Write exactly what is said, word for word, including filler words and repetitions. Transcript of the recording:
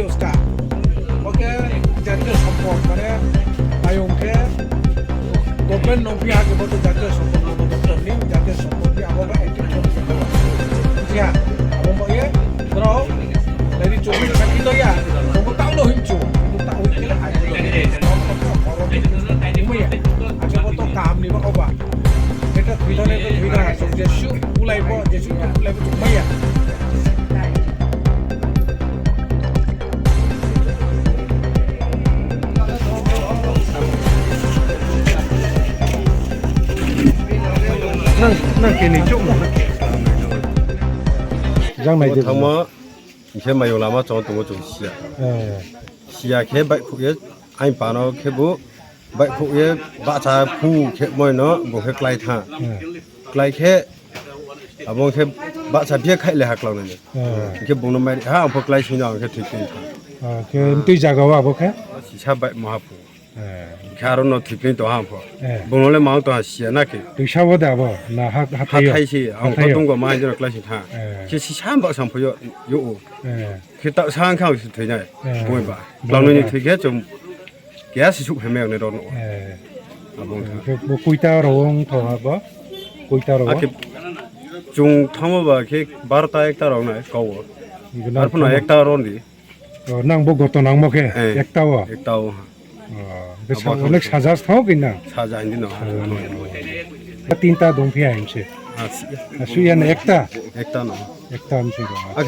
Uska. Oke, jatiyo sompod, mane, ayung khe, government nongpi ha khe boto jatiyo sompod, boto ni jatiyo sompod ni abo ba active sompod. Siya, abo mo ye, bro, dari chukwi sakhi to ya, to bo tao lo hin chu, to tao hin khe ai. Acha boto kaham ni ba oba. Eta thwi thane to thwi thana, jesu ulai bo, jesu ulai bo chukmaya. Nang, nang kini chuk mo. Jang nai je. Thangma, hingke mayo lama chong tongo chong siya. Eh. Siya khe bai khuk ye, ai pano khe bo bai khuk ye, bacha phu khe moi no, bo khe klai tha. Eh. Klai khe, abo khe bacha bia khai le ha klao nai. Eh. Khe bo no mai ha, ang pho klai sui no, ang khe thik thik tha. Ah, khe twi jaga wa abo khe? Sisa bai maha phu. Eh. Khe aro no thipni to ha pho. Eh. Bono le mang to ha siya na khe. Twi sabo da bo na ha, ha thayo. Hathai si, ang ko tungko ma jero klai si tha. Eh. Khe si sam ba sam pho yo, yo o. Eh. Khe ta sang khang si thoi nai. Eh. Boi ba. Boi ba. Klangni thoi khe chum. Kya si suk heme ne ron o. Eh. Abong tha. Khe bo kuita ro wng tho ha bo. Kuita ro. Akhe chung thamo ba khe barota ekta rok nai ko o. Gana arphuno thamo. Ekta ron di. Oh, nang bo goto nangmo khe, eh, ekta o? Ekta o. Oh, bwsa abo onek thangsi. Sajas thao khe nang? Saja hindi no. Oh. Tinta dong phiya himse. Ah, si-, asu yan ekta? Ekta no. Ekta himse do. Ah,